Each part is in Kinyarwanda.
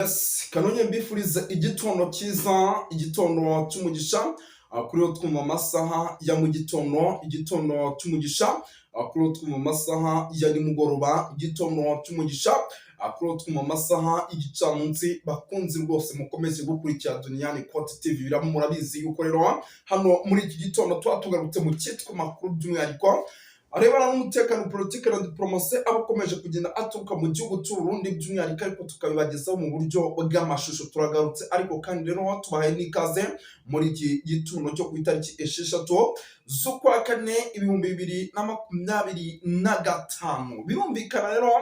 Yes, kanonye mbifuriza igitondo cyiza, igitondo cy'umugisha. Kuri wo twumva amasaha ya mu gitondo, igitondo cy'umugisha. Kuri wo twumva amasaha ya nimugoroba, igitondo cy'umugisha. Kuri wo twumva amasaha y'igicamunsi. Bakunzi rwose mukomeze gukurikira Duniyani Kote TV, murabizi yuko rero hano muri iki gitondo tuba tugarutse mu cyitwa makuru, by'umwihariko arebana n'umutekano, politiki na diporomasi, aba akomeje kugenda aturuka mu gihugu cy'u Burundi by'umwihariko, ariko tukabibagezaho mu buryo bw'amashusho. Turagarutse ariko kandi rero tubahaye n'ikaze muri iki gitondo cyo ku itariki 6 z'ukwa kane 2025. Birumvikana rero,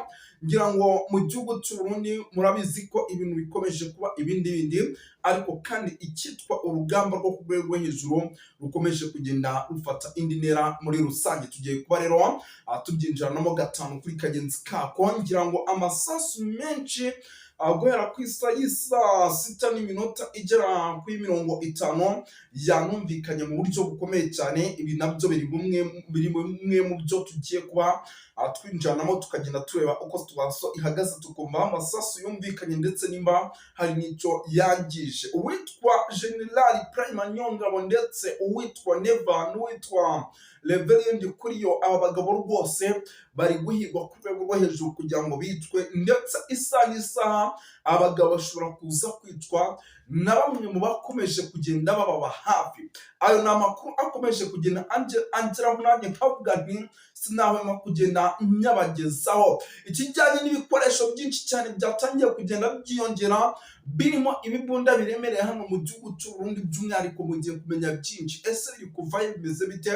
ngira ngo mu gihugu cy'u Burundi murabizi ko ibintu bikomeje kuba ibindi bindi, ariko kandi icyitwa urugamba rwo ku rwego rwo hejuru rukomeje kugenda rufata indi ntera muri rusange. Tugiye kuba rero tubyinjiranamo gatanu kuri kagenzi kako. Ngira ngo amasasu menshi, guhera ku isaha y'isaa sita n'iminota igera kuri 50, yanumvikanye mu buryo bukomeye cyane. Ibi nabyo biri bumwe mu byo tugiye kuba twinjiranamo, tukagenda tureba uko situation ihagaze, tukumva amasasu yumvikanye ndetse nimba hari n'icyo yangije. Uwitwa General Prime Niyongabo ndetse uwitwa Neva n'uwitwa Reverend Kuriyo, aba bagabo rwose bari guhigwa ku rwego rwo hejuru kugira ngo bicwe, ndetse isaha n'isaha abagabo bashobora kuza kwicwa na bamwe mu bakomeje kugenda bababa hafi. Ayo ni amakuru akomeje kugenda angeraho, nanjye nkavuga nti sinahwema kugenda nyabagezaho. Ikijyanye n'ibikoresho byinshi cyane byatangiye kugenda byiyongera, birimo ibibunda biremereye hano mu gihugu cy'u Burundi by'umwihariko, mugiye kumenya byinshi. Ese biri kuvayo, bimeze bite?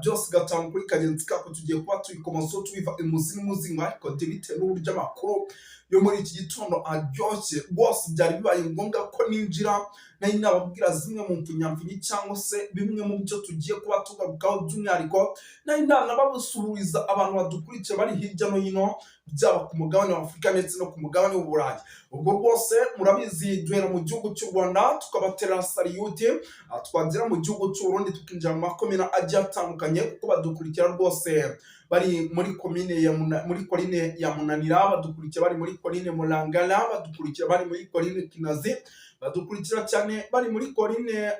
Byose gatanu kuri kagenzi kako tugiye kuba tubikomozaho, tubiva imuzi n'umuzingo, ariko bitewe n'uburyo amakuru yo muri iki gitondo aryoshye rwose, byari bibaye ngombwa ko ninjira nari nababwira zimwe mu mpfunyapfunyi cyangwa se bimwe mu byo tugiye kuba tugarukaho. By'umwihariko nari nanabasuhuriza abantu badukurikiye bari hirya no hino, byaba ku mugabane wa Afurika ndetse no ku mugabane w'Uburayi. Ubwo rwose murabizi, duhera mu gihugu cy'u Rwanda tukabatera salute, twagera mu gihugu cy'u Burundi tukinjira mu makomine agiye atandukanye, kuko badukurikira rwose bari muri komine ya muri colline ya Munanira, badukurikira bari muri colline Murangara, badukurikira bari muri colline Kinazi, badukurikira cyane bari muri colline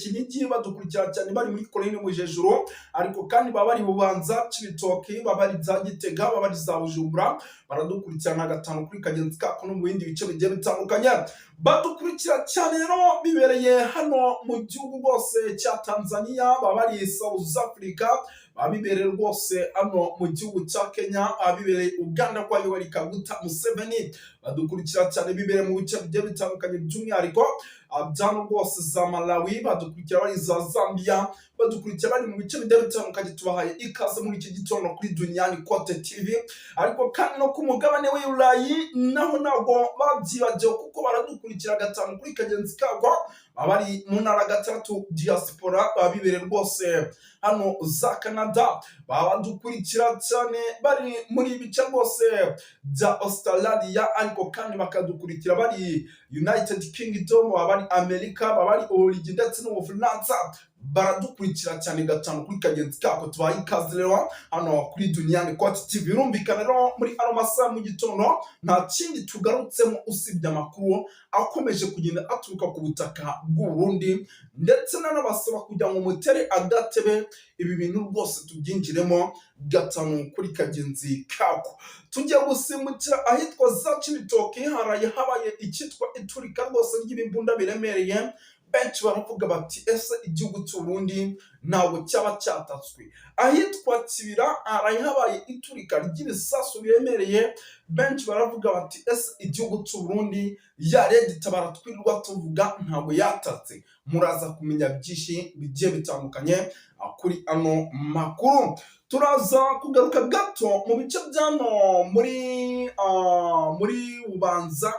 Kinigi, badukurikira cyane bari muri colline Mujejuru, ariko kandi baba bari Bubanza, Cibitoki, baba bari za Gitega, baba bari za Bujumbura, baradukurikirana gatanu kuri kagenzi kako no mu bindi bice bigiye bitandukanye. Badukurikira cyane rero bibereye hano mu gihugu rwose cya Tanzania, baba bari South Africa, baba bibereye rwose hano mu gihugu cya Kenya, baba bibereye Uganda kwa Yoweri Kaguta Museveni, badukurikira cyane bibereye mu bice bigiye bitandukanye, by'umwihariko byano rwose za Malawi, badukurikira bari za Zambia, badukurikira bari mu bice bigiye bitandukanye. Tubahaye ikaze muri iki gitondo kuri Duniyani Kote TV. Ariko kandi no ku mugabane w'i Burayi naho ntabwo babyibagiwe, kuko baradukurikira gatanu kuri kagenzi kako. Baba bari mu ntara gatandatu diaspora, baba bibereye rwose hano za Canada, baba badukurikira cyane bari muri ibice rwose bya Australia, ariko kandi bakadukurikira bari United Kingdom, baba bari Amerika, baba bari Ububiligi ndetse n'Ubufaransa, baradukurikira cyane gatanu kuri kagenzi kako. Tubaye ikaze rero hano kuri Duniyani Kote TV. Birumvikana rero, muri ano masaha mu gitondo nta kindi tugarutsemo usibye amakuru akomeje kugenda aturuka ku butaka bw'u Burundi, ndetse nanabasaba kugira ngo mutere agatebe ibi bintu rwose tubyinjiremo gatanu kuri kagenzi kako. Tugiye gusimbukira ahitwa za Cibitoki, haraye habaye icyitwa iturika rwose ry'ibibunda biremereye. Benshi baravuga bati: "Ese igihugu cy'u Burundi ntabwo cyaba cyatatswe?" Ahitwa Kibira haraye habaye iturika ry'ibisasu biremereye. Benshi baravuga bati: "Ese igihugu cy'u Burundi ya RED Tabara twirirwa tuvuga ntabwo yatatse?" Muraza kumenya byinshi bigiye bitandukanye kuri ano makuru. Turaza kugaruka gato mu bice byano muri Bubanza,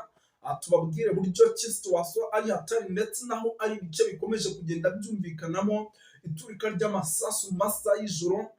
tubabwire buryo ki situation ari hatari, ndetse naho ari ibice bikomeje kugenda byumvikanamo iturika ry'amasasu mu masaha y'ijoro.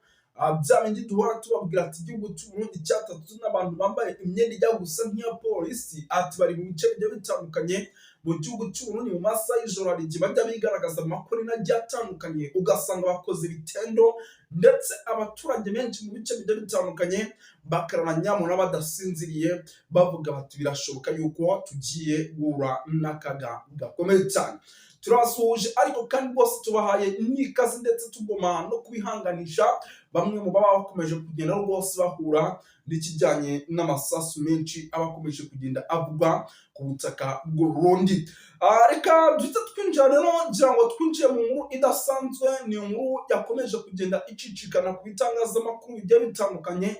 Bya bindi duhora tubabwira ati igihugu cy'u Burundi cyatatswe n'abantu bambaye imyenda ijya gusa nk'iya polisi, ati bari mu bice bigiye bitandukanye. Mu gihugu cy'u Burundi mu masaha y'ijoro hari igihe bajya bigaragaza amakuru agiye atandukanye, ugasanga bakoze ibitendo, ndetse abaturage benshi mu bice bigiye bitandukanye bakarara nyamuna badasinziriye, bavuga bati birashoboka yuko tugiye guhura n'akaga gakomeye cyane. Turabasuhuje ariko kandi rwose tubahaye n'ikaze, ndetse tugoma no kubihanganisha bamwe mu baba bakomeje kugenda rwose bahura n'ikijyanye n'amasasu menshi aba akomeje kugenda avugwa ku butaka bw'u Burundi. Reka duhite twinjira rero, ngira ngo twinjiye mu nkuru idasanzwe. Ni inkuru yakomeje kugenda icicikana ku bitangazamakuru bigiye bitandukanye,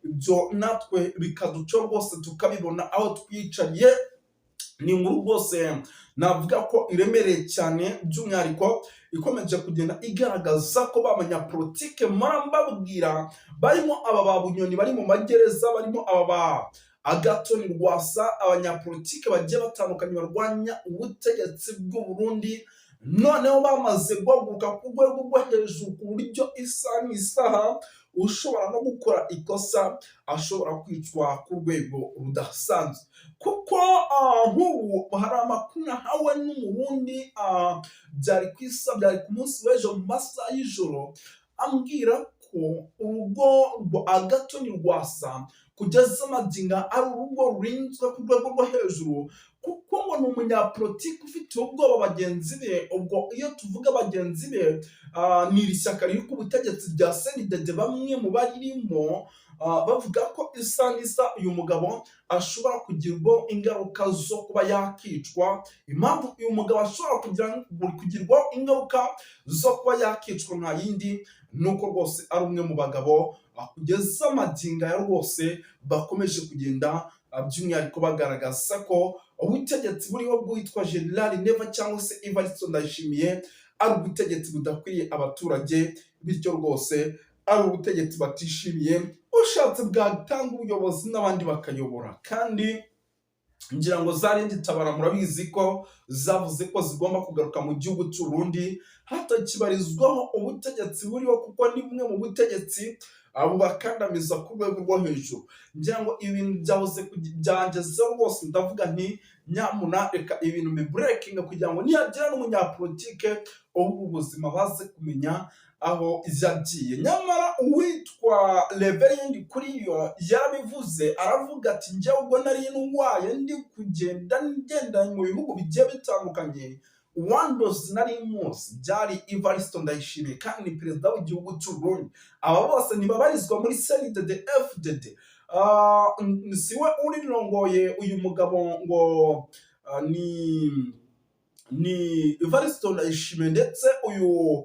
ibyo natwe bikaduca rwose tukabibona aho twiyicariye. Ni inkuru rwose navuga ko iremereye cyane, by'umwihariko ikomeje kugenda igaragaza ko ba banyapolitike mpora mbabwira, barimo aba ba Bunyoni bari mu magereza, barimo aba ba Agathon Rwasa, abanyapolitike bagiye batandukanye barwanya ubutegetsi bw'u Burundi, noneho bamaze guhaguruka ku rwego rwo hejuru, ku buryo isaha n'isaha ushobora no gukora ikosa ashobora kwicwa ku rwego rudasanzwe. Kuko nk'ubu hari amakuru nahawe n'Umurundi, byari ku isa, byari ku munsi w'ejo mu masaha y'ijoro, ambwira ko urugo rwa Agathon Rwasa kugeza magingo ari urugo rurinzwe ku rwego rwo hejuru, kuko ngo ni umunyapolitiki ufite ubwoba bagenzi be. Ubwo iyo tuvuga bagenzi be, ni iri shyaka riri ku butegetsi rya CNDD, bamwe mu baririmo bavuga ko isa n'isa uyu mugabo ashobora kugirwaho ingaruka zo kuba yakicwa. Impamvu uyu mugabo ashobora kugirwaho ingaruka zo kuba yakicwa nta yindi, ni uko rwose ari umwe mu bagabo kugeza magingo aya rwose bakomeje kugenda by'umwihariko bagaragaza ko ubutegetsi buriho bwitwa General Neva cyangwa se Evariste Ndayishimiye ari ubutegetsi budakwiriye abaturage, bityo rwose ari ubutegetsi batishimiye, ushatse bwatanga ubuyobozi n'abandi bakayobora. Kandi ngira ngo za RED Tabara murabizi ko zavuze ko zigomba kugaruka mu gihugu cy'u Burundi hatakibarizwaho ubutegetsi buriho, kuko ni bumwe mu butegetsi bubakandamiza ku rwego rwo hejuru. Ngira ngo ibintu byahoze byangezeho rwose, ndavuga nti nyamuna reka ibintu mbibreakinga kugira ngo nihagira n'umunyapolitike ubu buzima baze kumenya aho yagiye. Nyamara uwitwa Reverend kuri yo yarabivuze, aravuga ati njyewe ubwo nari ndwaye, ndi kugenda ngenda mu bihugu bigiye bitandukanye, uwandoze nari muzi byari Evariste Ndayishimiye, kandi ni perezida w'igihugu cy'u Burundi. Aba bose ntibabarizwa muri CNDD FDD. Siwe urirongoye uyu mugabo ngo ni Evariste Ndayishimiye, ndetse uyu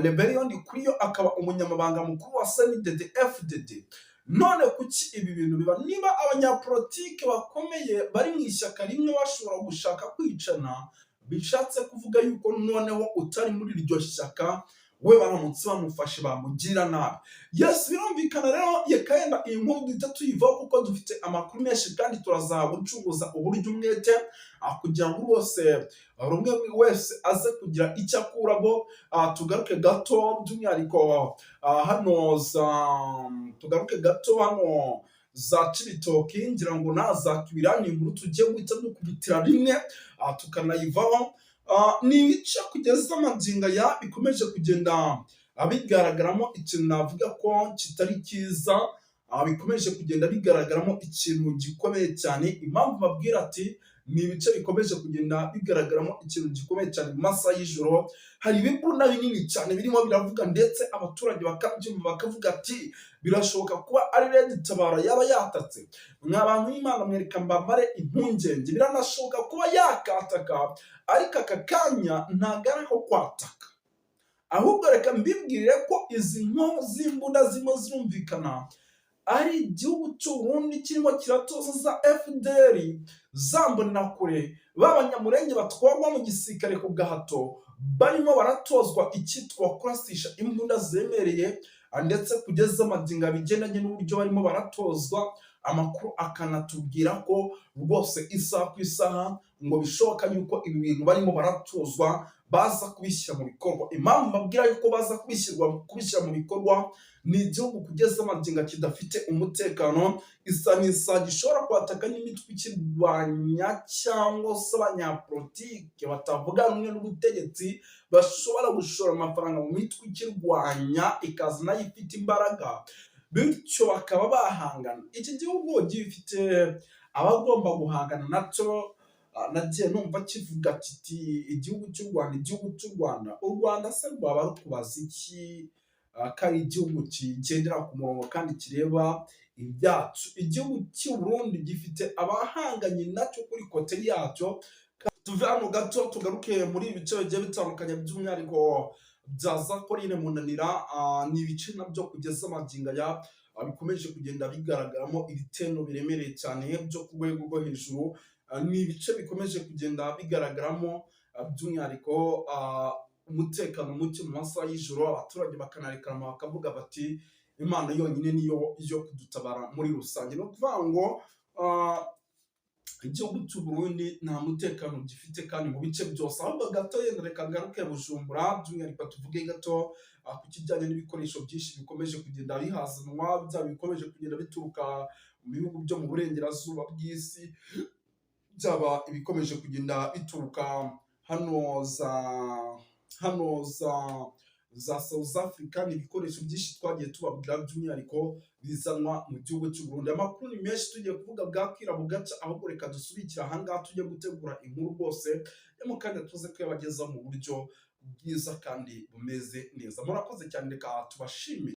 Reverend Ndikuriyo akaba umunyamabanga mukuru wa CNDD FDD. None kuki ibi bintu biba? Niba abanyapolitike bakomeye bari mu ishyaka rimwe bashobora gushaka kwicana, bishatse kuvuga yuko noneho utari muri iryo shyaka we baramutse bamufashe bamugirira nabi. Yes, birumvikana rero, reka yenda iyi nkuru duhita tuyivaho kuko dufite amakuru menshi, kandi turaza gucuruza uburyo umwete kugira ngo rwose buri umwe wese aze kugira icyo akuramo. Tugaruke gato by'umwihariko hano za, tugaruke gato hano za Cibitoki, ngira ngo na za Kibira, ni inkuru tugiye guhita dukubitira rimwe tukanayivaho. Ni ibice kugeza magingo aya bikomeje kugenda bigaragaramo ikintu navuga ko kitari cyiza, bikomeje kugenda bigaragaramo ikintu gikomeye cyane. Impamvu babwira ati ni ibice bikomeje kugenda bigaragaramo ikintu gikomeye cyane, mu masaha y'ijoro hari ibibunda binini cyane birimo biravuga, ndetse abaturage bakabyumva bakavuga ati birashoboka kuba ari RED Tabara yaba yatatse. Mwa bantu b'Imana, mwereka mbamare impungenge, biranashoboka kuba yakataka, ariko aka kanya ntabwo ari aho kwataka. Ahubwo reka mbibwire ko izi nko z'imbunda zirimo zirumvikana ari igihugu cy'u Burundi kirimo kiratoza za FDLR, za mbonerakure b'Abanyamurenge batwarwa mu gisirikare ku gahato, barimo baratozwa icyitwa kurasisha imbunda zemereye, ndetse kugeza magingo bigendanye n'uburyo barimo baratozwa. Amakuru akanatubwira ko rwose isaha ku isaha ngo bishoboka yuko ibi bintu barimo baratozwa baza kubishyira mu bikorwa. Impamvu mbabwira yuko baza kubishyira mu bikorwa, ni igihugu kugeza amagingo kidafite umutekano, isa n'isaha gishobora kwataka n'imitwe ikirwanya cyangwa se abanyapolitike batavuga rumwe n'ubutegetsi bashobora gushora amafaranga mu mitwe ikirwanya, ikaza nayo ifite imbaraga, bityo bakaba bahangana. Iki gihugu gifite abagomba guhangana nacyo. Nagiye numva kivuga kiti: "Igihugu cy'u Rwanda, igihugu cy'u Rwanda." U Rwanda se rwaba rukubaza iki, ko ari igihugu kigendera ku murongo kandi kireba ibyacu? Igihugu cy'u Burundi gifite abahanganye nacyo kuri côté yacyo. Tuve hano gato tugaruke muri ibi bice bigiye bitandukanye, by'umwihariko bya za colline Munanira. Ni ibice nabyo kugeza amagingo aya bikomeje kugenda bigaragaramo ibitero biremereye cyane byo ku rwego rwo hejuru. Ni ibice bikomeje kugenda bigaragaramo by'umwihariko umutekano muke mu masaha y'ijoro, abaturage bakanarekarama bakavuga bati: "Imana yonyine niyo yo kudutabara muri rusange." Ni ukuvuga ngo igihugu cy'u Burundi nta mutekano gifite kandi mu bice byose. Ahubwo gato yenda reka ngaruke Bujumbura, by'umwihariko tuvuge gato ku kijyanye n'ibikoresho byinshi bikomeje kugenda bihazanwa, byaba bikomeje kugenda bituruka mu bihugu byo mu burengerazuba bw'isi, byaba ibikomeje kugenda bituruka hano za South Africa. Ni ibikoresho byinshi twagiye tubabwira, by'umwihariko bizanwa mu gihugu cy'u Burundi. Amakuru ni menshi, tugiye kuvuga bwakwira bugaca. Ahubwo reka dusubikire ahangaha, tujye gutegura inkuru rwose yo mu kanya, tuze kuyabagezaho mu buryo bwiza kandi bumeze neza. Murakoze cyane, reka tubashimire.